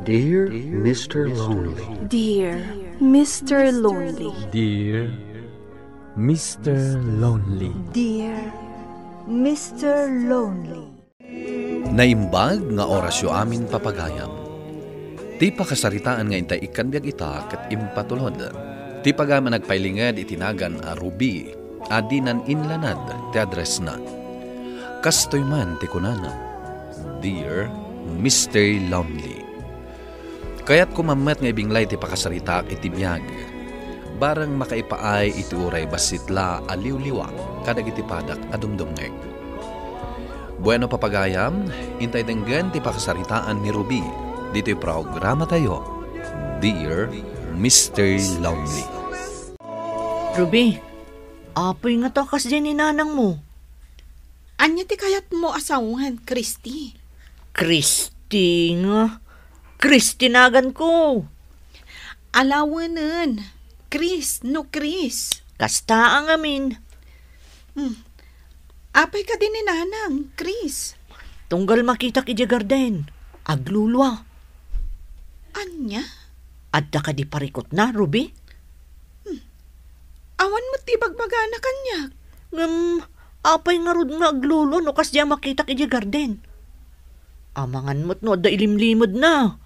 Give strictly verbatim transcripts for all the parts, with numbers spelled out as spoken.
Dear Mister Lonely. Dear Mister Lonely. Dear Mister Lonely. Dear Mister Lonely. Naimbag nga orasyo amin, papagayam. Ti pakasaritaan nga intay ikkan biag ita ket impatulod. Ti pagayam a nagpailinged iti nagan a Ruby a dinan inlanad ti addressna. Kastoy man ti kunana, "Dear Mister Lonely." Kayatko man met nga ibinglay ti pakasaritaak iti biag. Bareng makaipaay iti uray bassit la a liwliwa kadagiti padak a dumdumngeg. Bueno, papagayam, intay denggen ti pakasaritaan ni Ruby ditoy programatayo, Dear Mister Lonely. Ruby, apoy nga ta kasdiay ni nanangmo. Ania ti kayatmo a sawen, Christy? Christy nga? Christy naganko. Alawenen. Chris, no Chris. Kasta a ngamin. Hmm. Apay kadi ni nanang, Chris? Tunggal makitak idiay garden. Aglulua. Ania? Adda kadi parikutna, Ruby? Hmm. Awan met ti ibagbagana kaniak. Ngem, apay ngarud nga aglulua no kasdiay a makitak idiay garden? Amangan met no adda ilimlimedna.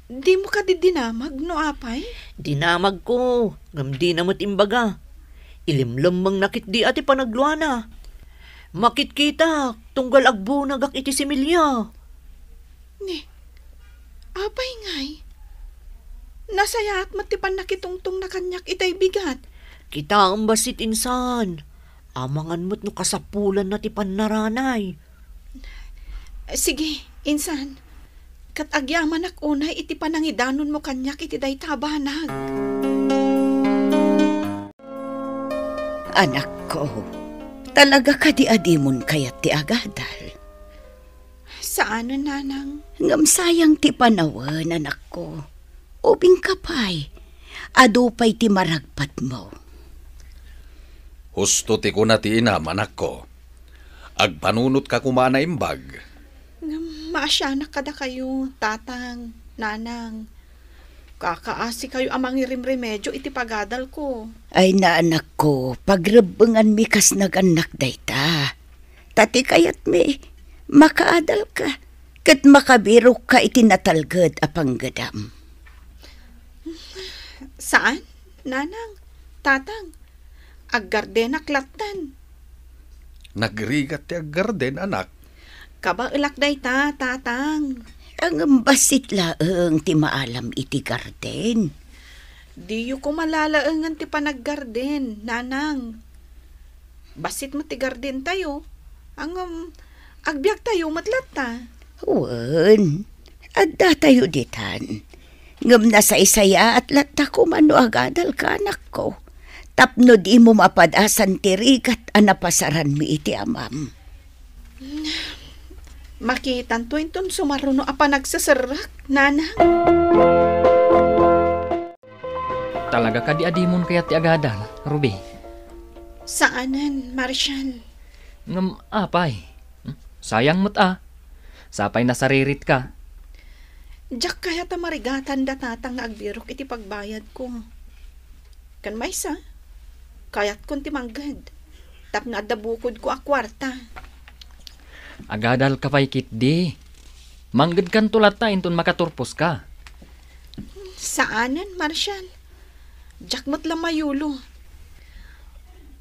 Dimo kadi dinamag no apay? Dinamagko, ngem dina met imbaga. Ilimlemmengna ketdi a ti panagluana. Makitkitak, tunggal agbunagak iti similya. Ni, apay ngay? Nasayaat met ti pannakitungtongna kaniak itay bigat. Kitaem bassit, insan. Amangan met no kasapulanna ti pannaranay. Sige, insan. Ket agyamanak unay iti panangidanonmo kaniak iti dayta a banag. Anakko, talaga kadi a dimon kayat ti agadal? Saanen, nanang. Ngem sayang ti panawen, anakko. Ubingka pay. Adu pay ti maragpatmo. Husto ti kuna ti inam, anakko. Agpanunotka koma a naimbag. Ngem maasianak kadakayo, tatang, nanang. Kakaasikayo a mangirimremedio iti pagadalko. Ay, anakko, pagrebbenganmi kas nagannak dayta. Ta ti kayatmi, makaadalka, ket makabirokka iti natalged a panggedam. Saan, nanang, tatang? Aggardenak lattan. Nagrigat ti aggarden, anak. Kabaelak dayta, tatang. Ngem bassit laeng ti maalam iti garden. Diyo koma lalaengen ti panaggarden, nanang. Bassit met ti gardentayo. Ngem, agbiagtayo met latta. Wen, addatayo ditan. Ngem nasaysayaat latta koma no agadalka, anakko, tapno dimo mapadasan ti rigat a napasaranmi iti amam. Makitanto inton sumaruno a panagseserrek, nanang. Talaga kadi a dimon kayat ti agadal, Ruby? Saanen, Marshall. Ngem apay? Hmm? Sayang met a. Sapay nasaririt ka. Diak kayat a marigatan da tatang nga agbirok iti pagbayadko. Ken maysa, kayatkon ti mangged tapno adda bukodko a kuarta. Agadal ka pay ketdi. Manggedkanto latta inton makaturpos ka. Saanen, Marshall. Diak met la mayulo.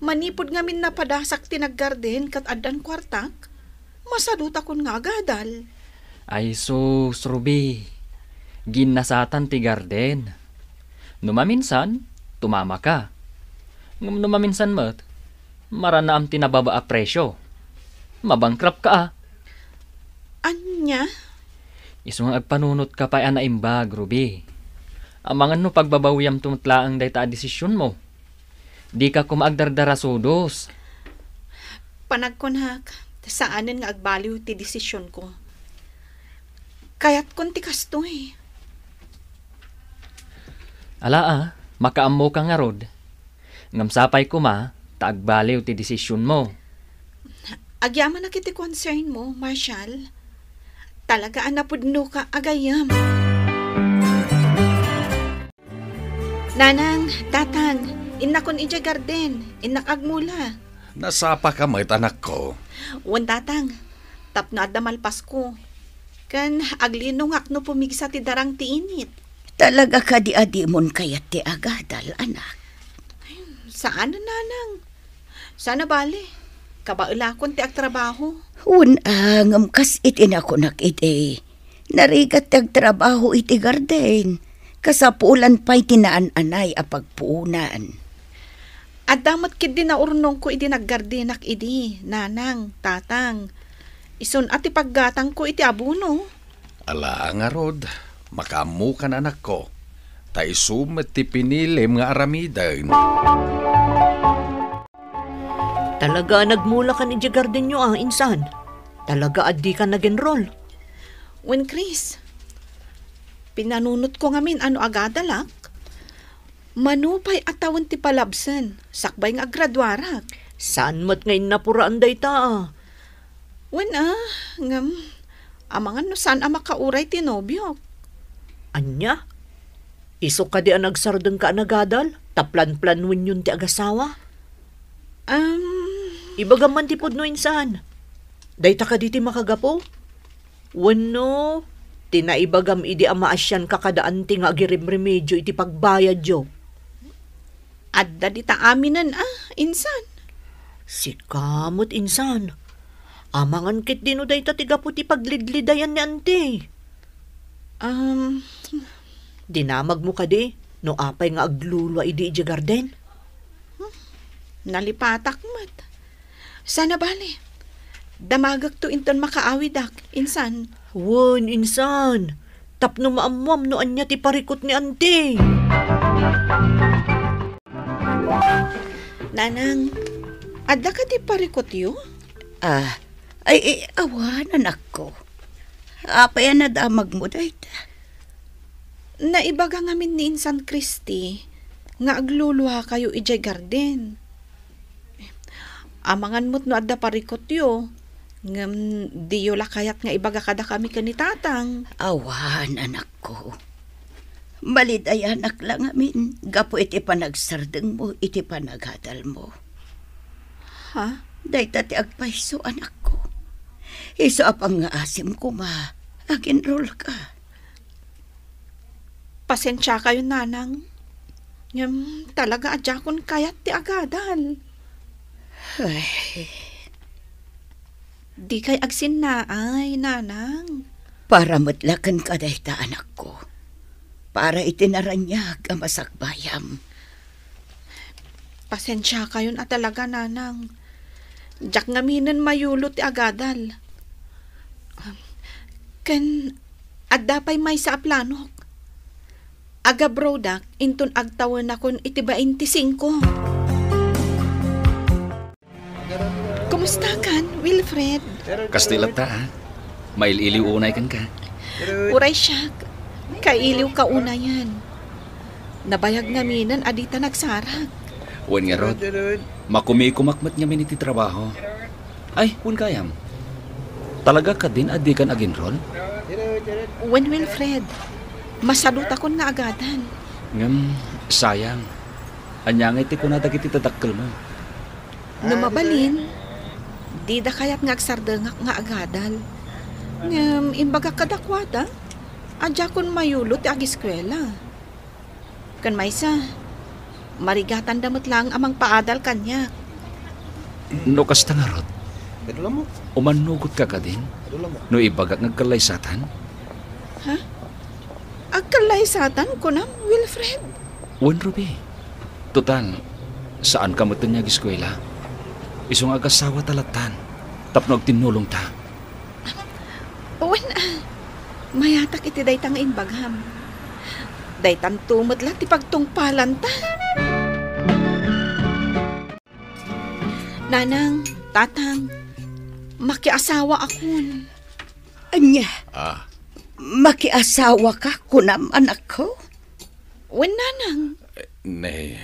Manipud ngamin napadasak ti naggarden ket addan kuartak, masadutakon nga agadal. Ay sus, Ruby. Ginnasatan ti garden. No maminsan, tumama ka. Ngem no maminsan met, maranaam ti nababa a presyo. Mabankrupt ka a. Ania? Isu nga agpanunot ka pay a naimbag, Ruby. Amangan no pagbabawiamto met laeng dayta a desisionmo. Dika koma agdardarasudos. Panagkunak, saanen nga agbaliw ti desisionko. Kayatkon ti kastoy. Ala a, makaammoka ngarud. Ngem sapay koma ta agbaliw ti desisionmo. Agyamanak iti concernmo, Marshall. Talaga a napudnoka a gayyem. Nanang, Tatang, innakon idiay garden, innak agmula. Nasapaka met, anakko. Wen, Tatang, tapno adda malpasko. Ken aglinongak no pumigsa ti darang ti init. Talaga kadi a dimon kayat ti agadal, anak? Saan, Nanang. Saan a bale, kabaelakon ti agtrabaho. Wen a, ngem kas iti nakunak idi, narigat ti agtrabaho iti garden. Kasapulan pay ti naan-anay a pagpuonan. Adda met ketdi naurnongko idi naggardenak idi, Nanang, Tatang. Isun a ti paggatangko iti abono. Ala, ngarud, makaammokan, anakko, ta isu met ti pinilim nga aramiden. Talaga a nagmulakan idiay gardenyo a, insan? Talaga a dika nag-enroll? Wen, Chris, pinanunotko ngamin a no agadalak, mano pay a tawen ti palabsen, sakbay nga aggraduarak. Saan met nga innapuraan dayta a? Wen a, ngem, amangan no saan a makauray ti nobiok. Ania? Isu kadi a nagsardengka a nagadal, ta planplanwenyon ti agasawa? Am. Ibagam man ti pudno, insan. Dayta kadi ti makagapu? Wenno, ti naibagam idi a maasianka kada anti nga agirimremedyo iti pagbayadyo? Adda dita aminen a, insan. Sika met, insan. Amangan ketdi no dayta ti gapu ti paglidlidayan ni anti. Um, Dinamagmo kadi no apay nga aglulua idi idiay garden? Hmm, nalipatak met. Saan a bale, damagekto inton makaawidak, insan. Wen, insan. Tapno maammuam no ania ti parikut ni anti. Nanang, adda kadi parikutyo? Ah, ay, ay, awan, anakko. Apay a nadamagmo dayta? Naibaga ngamin ni Insan Christy nga agluluakayo idiay garden. Amangan met no adda parikutyo, ngem diyo la kayat nga ibaga kadakami ken ni Tatang. Awan, anakko. Malidayanak la ngamin gapu iti panagsardengmo iti panagadalmo. Ha? Dayta ti agpayso, anakko. Isu a pangngaasim koma, agenrolka. Pasensiakayon, Nanang. Ngem talaga a diakon kayat ti agadal. Ay. Dikay agsinnaay, Nanang. Para met la kenka dayta, anakko. Para iti naraniag a masakbayam. Pasensiakayon a talaga, Nanang. Diak ngaminen mayulo ti agadal. Ken adda pay maysa a planok. Agabroadak inton agtawenakon iti baintisingko. Kumustakan, Wilfred? Kasta latta, a. Mail-iliw unay kenka. Uray siak, kailiwka unayen. Nabayag ngaminen a dita nagsarak. Wen ngarud, makumikumak met ngamin iti trabaho. Ay, wen gayam. Talaga kadin a dikan agenrol? Wen, Wilfred, masadutakon nga agadal. Ngem, sayang. Ania ngay ti kuna dagiti dadakkelmo? No mabalin, dida kayat nga agsardengak nga agadal. Ngem imbagak kadakuada a diakon mayulo ti agiskuela. Ken maysa, marigatanda met laeng a mangpaadal kaniak. No kasta ngarud, umannugotka kadin no ibagak nga agkallaysatan? Ha? Agkallaysatan, kunam, Wilfred? Wen, Ruby. Total, saanka metten nga agiskuela. Isu nga agasawata lattan tapno agtinnulongta. Wen, a, mayatak iti dayta nga imbagam. Daytanto met la ti pagtungpalanta. Nanang, Tatang, makiasawaakon. Ania? Ah. Makiasawaka, kunam, anakko? Wen, Nanang. Ne,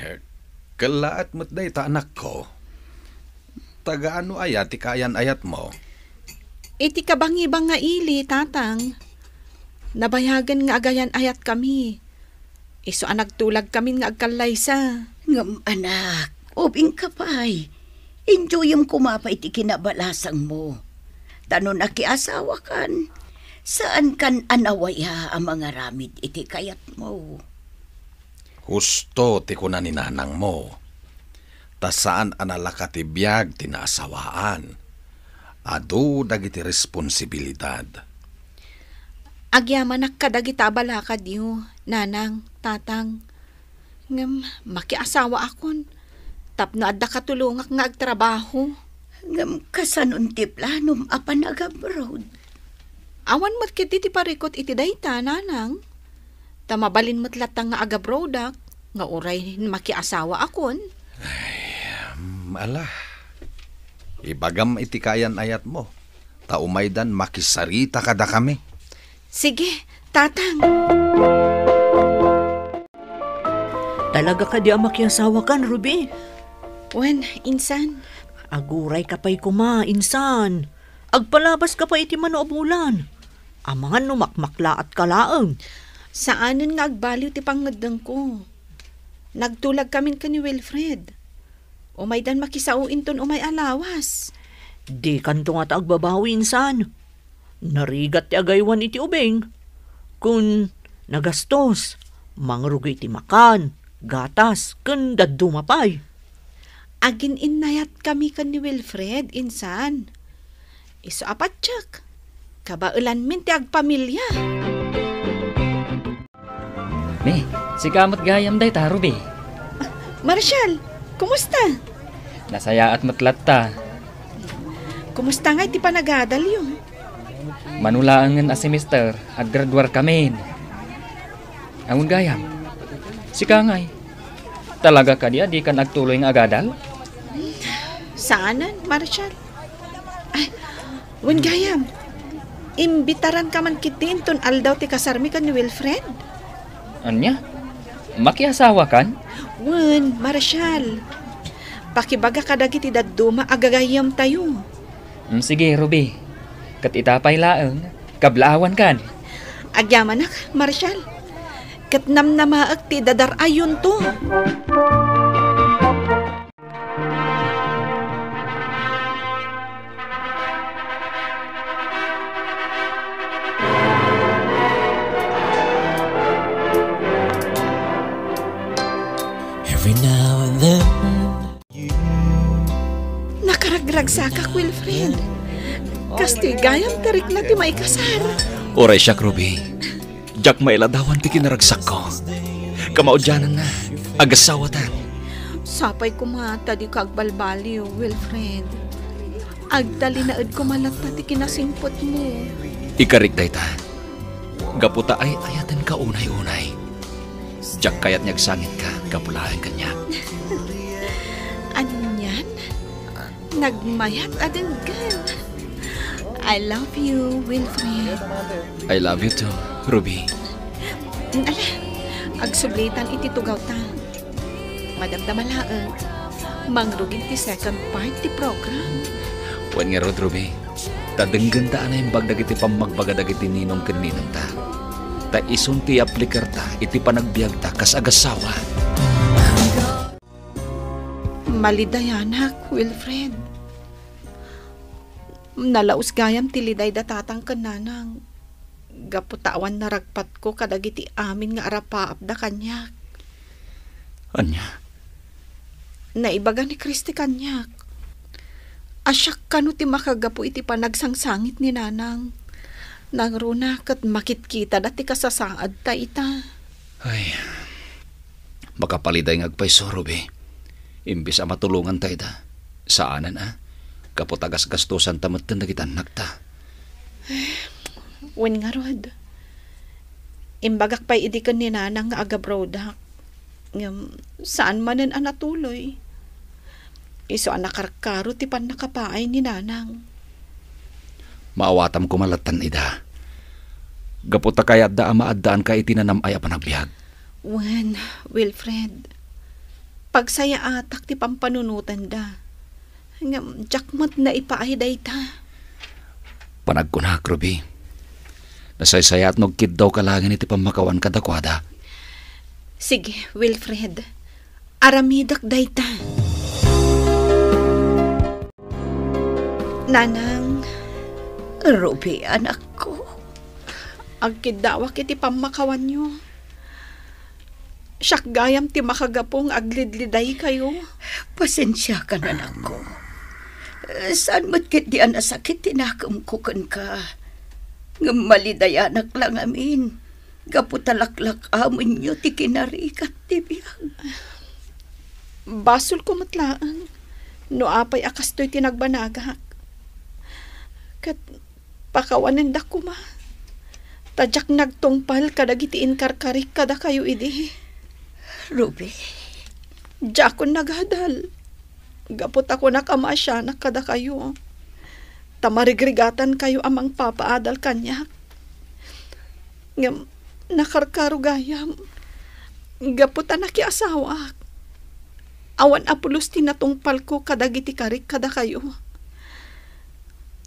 kellaat met dayta, anakko. Tagaano aya ti kaayan-ayatmo? Iti kabangibang nga ili, Tatang, nabayagen nga agayan-ayatkami. Isu a nagtulagkamin nga agkallaysa. Ngem, anak, ubingka pay. Enjoyem koma pay ti kinabalasangmo. Ta no nakiasawakan, saankan a nawaya a mangaramid iti kayatmo. Husto ti kuna ni nanangmo. Ta saan a nalaka ti biag ti naasawaan. Adu dagiti responsibilidad. Agyamanak kadagita a balakadyo, nanang, tatang. Ngem makiasawaakon tapno adda katulongak nga agtrabaho. Ngem kasanon ti planom a panagabroad? Awan met ketdi ti parikut iti dayta, nanang. Ta mabalin met latta nga agabroadak, nga uray makiasawaakon. Ay, mm, ala. Ibagam iti kayan-ayatmo, ta umaydan makisarita kadakami. Sige, Tatang. Talaga kadi a makiasawakan, Ruby? Wen, insan. Aguray ka pay koma, insan. Agpalabas ka pay iti mano a bulan. Amangan no makmaklaat ka laeng. Saanen nga agbaliw ti pangngeddengko. Nagtulagkamin ken ni Wilfred. Umaydan makisao inton umay a lawas. Dikanto ngata agbabawi, insan. Narigat ti agaywan iti ubing. Kun nagastos, mangrugi ti makan, gatas, ken dadduma pay. Agin-innayatkami ken ni Wilfred, insan. Isu a patiek, kabaelanmin ti agpamilya. Ni, sika met gayam dayta, Ruby. Marshall, kumusta? Nasayaat met latta. Kumusta ngay ti panagadalyo? Mano laengen a semester, aggraduarkamin. Awan gayam. Sika ngay. Talaga kadi a dikan agtuloy nga agadal? Saanen, Marshall. Ay, wen gayam, imbitaranka man ketdi inton aldaw ti kasarmi ken ni Wilfred? Ania? Makiasawakan? Wen, Marshall. Pakibaga kadagiti dadduma a gagayyemtayo. Mm, sige, Ruby. Ket ita pay laeng, kablaawankan. Agyamanak, Marshall. Ket namnamaek ti idadar-ayonto. Every now and then. Nakaragragsakak, Wilfred. Kastoy gayam ti rikna ti maikasar. Uray siak, Ruby. Diak mailadawan ti kinaragsakko. Kamaudiananna, agasawatan. Sapay koma ta dika agbalbaliw, Wilfred. Agtalinaed koma latta ti kinasingpetmo. Ikarik dayta. Gapu ta ay-ayatenka unay-unay. Diak kayat nga agsangitka gapu laeng kaniak. Anian? Nagmayat a denggen. I love you, Wilfred. I love you too, Ruby. Ala, agsublitan iti tugawta. Madamdama laeng, mangrugin ti second part ti program. Wen ngarud, Ruby, ta denggenta a naimbag dagiti pammagbaga dagiti ninong ken ninangta. Ta isun ti aplikarta iti panagbiagta kas agassawa. Malidayanak, Wilfred. Nalaus gayam ti liday da tatang ken nanang. Gapu ta awan naragpatko kadagiti amin nga arapaapda kaniak. Ania? Naibaga ni Christy kaniak a siak kano ti makagapu iti panagsangsangit ni nanang. Nangruna ket makitkitada ti kasasaadta ita. Ay, makapaliday nga agpayso, Ruby. Imbes a matulonganta ida, saanen a, gapu ta gasgastosanta metten dagiti annakta. Wen ngarud, imbagak pay idi ken ni nanang nga agabroadak. Ngem saan manen a natuloy. Isu a nakarkaro ti pannakapaay ni nanang. Maawatam koma lattan ida. Gapu ta kayatda a maaddaanka iti nanam-ay a panagbiag. Wen, Wilfred, pagsayaatak ti pampanunotanda. Ngem diak met naipaay dayta. Panagkunak, Ruby. Nasaysayaat no agkiddawka laengen iti pammakawan kadakuada. Sige, Wilfred. Aramidek dayta. Nanang. Ruby, anakko. Agkiddawak iti pammakawanyo. Siak gayam ti makagapu nga aglidlidaykayo. Pasensiakan, anakko. Saan met ketdi a nasakit ti nakemko kenka. Ngem malidayanak la ngamin. Gapu ta laklak-amenyo ti kinarigat ti biag. Basolko met laeng no apay a kastoy ti nagbanagak. Ket pakawanendak koma. Ta diak nagtungpal kadagiti inkarkarik kadakayo idi. Ruby. Diakon nagadal. Gapu ta kunak a maasianak kadakayo. Ta marigrigatankayo a mangpapaadal kaniak. Ngem nakarkaro gayam. Gapu ta nakiasawaak. Awan a pulos ti natungpalko kadagiti karik kadakayo.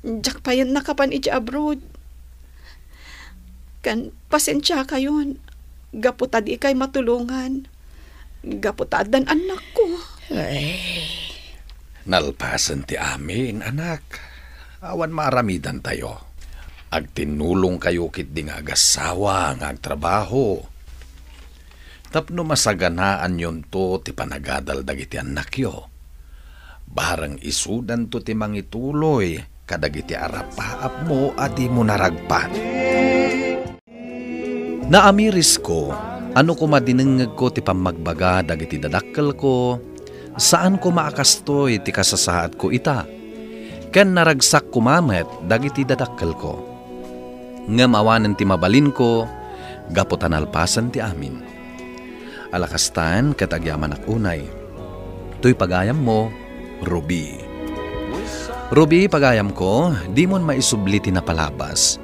Diak payen nakapan idiay abroad. Ken pasensiakayon, gapu ta dikay matulongan. Gapu ta addan annakko. Ay. Nalpasen ti amin, anak. Awan maaramidantayo. Agtinnulongkayo ketdi nga agassawa nga agtrabaho. Tapno masaganaanyonto ti panagadal dagiti annakyo. Bareng isudanto ti mangituloy kadagiti arapaapmo a dimo naragpat. Naamirisko, ano koma dinengngegko ti pammagbaga dagiti dadakkelko, saan koma a kastoy ti kasasaadko ita, ken naragsak koma met dagiti dadakkelko. Ngem awanen ti mabalinko, gapu ta nalpasen ti amin. Ala kastan ket agyamanak unay. Toy pagayammo, Ruby. Ruby, pagayamko, dimon maisubli ti napalabas.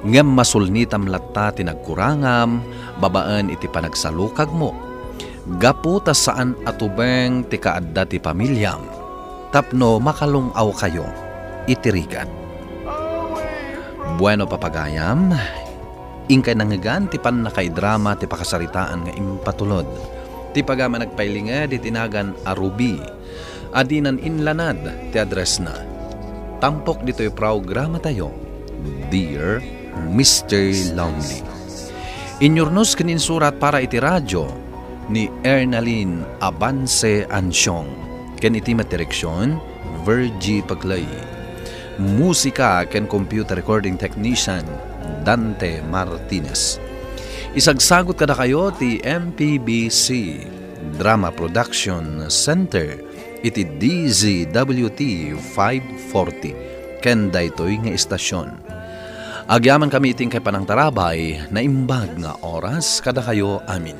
Ngem masulnitam latta ti nagkurangam babaen iti panagsalukagmo. Gapu ta saan a tubeng ti kaadda ti pamiliam, tapno makalung-awkayo iti rigat. Bueno, papagayam, inkay nangngegan ti pannakaidrama ti pakasaritaan nga impatulod. Ti pagayam a nagpailinged iti nagan a Ruby, a dinan inlanad ti addressna. Tampok ditoy programatayo, Dear Mister Lonely. Inyurnos ken insurat para iti radio ni Ernalyn Avance Ansiong, ken iti met direksion, Virgie Paclay. Musika ken computer recording technician, Dante Martinez. Isagsagut kadakayo ti M P B C Drama Production Center iti D Z W T five forty ken daytoy nga istasion. Agyamankami iti inkay panangtarabay, naimbag nga oras kadakayo amin.